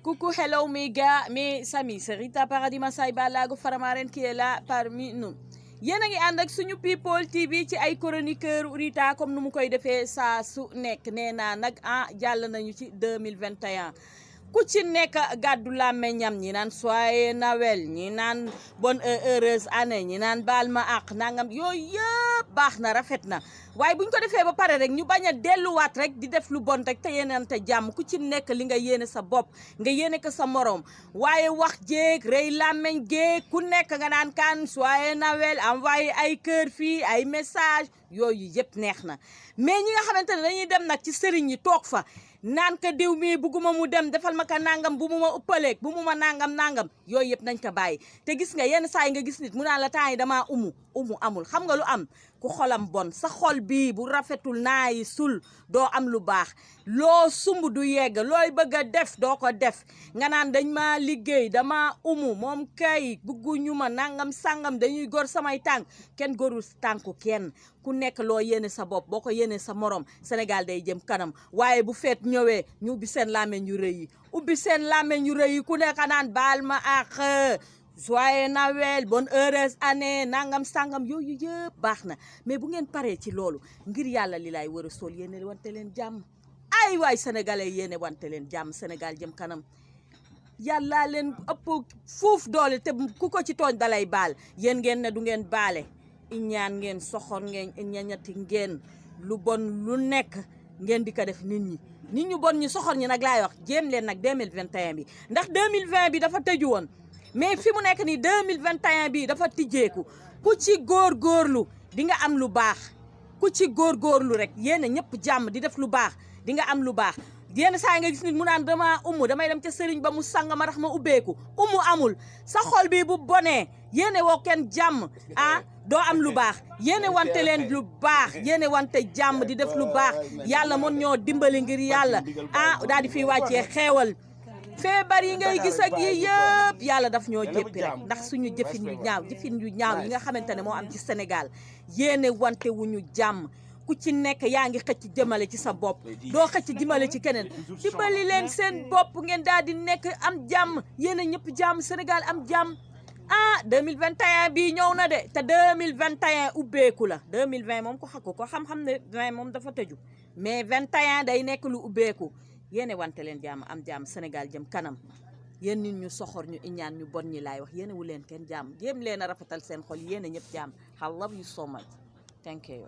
Coucou, hello mes gars, mes amis, c'est Rita Paradis Massaye Balago Faramaren qui est là parmi nous. Yéen a ngi ànd ak suñu People TV ci ay chroniqueur Rita comme nu mu koy defee saa su nekk nee naa nag jàll nañu ci 2021 ku ci nekk gàddu làmmeñam ñi naan soyez Noël ñi naan bonne heureuse année ñi naan baal ma àq nangam yooyu yëpp baax na rafet na waaye buñ ko defee ba pare rek ñu bañ a delluwaat rek di def lu bon rek te yéenante jàmm ku ci nekk li nga yéene sa bopp nga yéene ko sa morom waaye wax jéeg rëy làmmeñ géeg ku nekk nga naan kan soyez Noël envoyé ay cœur fii ay message yooyu yëpp neex na mais ñi nga xamante ne dañuy dem nag ci sëriñ yi toog fa naan ka diw mii bugguma mu dem defal ma ka nangam bu mu ma uppaleeg bu mu ma nangam yooyu yëpp nañ ko bàyyi te gis nga yenn saa yi nga gis nit mu naan la temps yi damaa umu amul xam nga lu am ku xolam bon sa xol bii bu rafetul naayi sul doo am lu baax loo sumb du yegg looy bëgg a def doo ko def nga naan dañ ma liggéey dama moom kay bugguñu ma nangam sangam dañuy gor samay tànk kenn gorul tànku kenn ku nekk loo yéene sa bopp boo ko yéene sa morom Sénégal day jëm kanam waaye bu feet ñëwee ñu ubbi seen làmmeñ yu rëy yi ku nekk naan baal ma ak joyeux Noël bonne heureuse année nangam sangam yooyu yëpp baax na mais bu ngeen paree ci loolu ngir yàlla li laay war a sol yéene wante leen jàmm ay waay sénégalais yéene wante leen jàmm Sénégal jëm kanam yàlla leen ëpp fuuf doole te ku ko ci tooñ dalay baal yéen ngeen ne du ngeen baale iñaan ngeen soxor ngeen ñañati ngeen lu bon lu nekk ngeen di ko def nit ñu bon ñi soxor ñi nag laay wax jéem leen nag 2021 bi ndax 2020 bi dafa tëju woon mais fi mu nekk nii 2021 bi dafa tijjeeku ku ci góorgóorlu di nga am lu baax ku ci góorgóorlu rek yéen ñëpp jàmm di def lu baax di nga am lu baax yenn saa nga gis nit mu naan damay dem ca sëriñ ba mu sang ma rax ma ubbeeku amul sa xol bi bu bonee yéene woo kenn jàmm doo am lu baax yéene wante leen lu baax yéene wante jàmm di def lu baax yàlla mën ñoo dimbali ngir yàlla daal di fiy wàccee xeewal feebar yi ngay gis ak yi yëpp yàlla daf ñoo jéppi rek ndax suñu jëfin yu ñaaw yi nga xamante ne moo am ci Sénégal yéene wante wuñu jàmm ku ci nekk yaa ngi xëcc jëmale ci sa bopp doo xëcc jëmale ci keneen dimbali leen seen bopp ngeen daal di nekk am jàmm yéene ñëpp jàmm Sénégal am jàmm 2021 bii ñëw na de te 2021 ubbeeku la 2020 moom ko xakku ko xam-xam ne 20 moom dafa tëju mais 21 day nekk lu ubbeeku yéene wante leen jàmm am jàmm Sénégal jëm kanam yéen nit ñu soxor ñu iñaan ñu bon ñi laay wax yéene wu leen kenn jàmm jéem leen a rafetal seen xol yéene ñëpp jàmm I love you so much thank you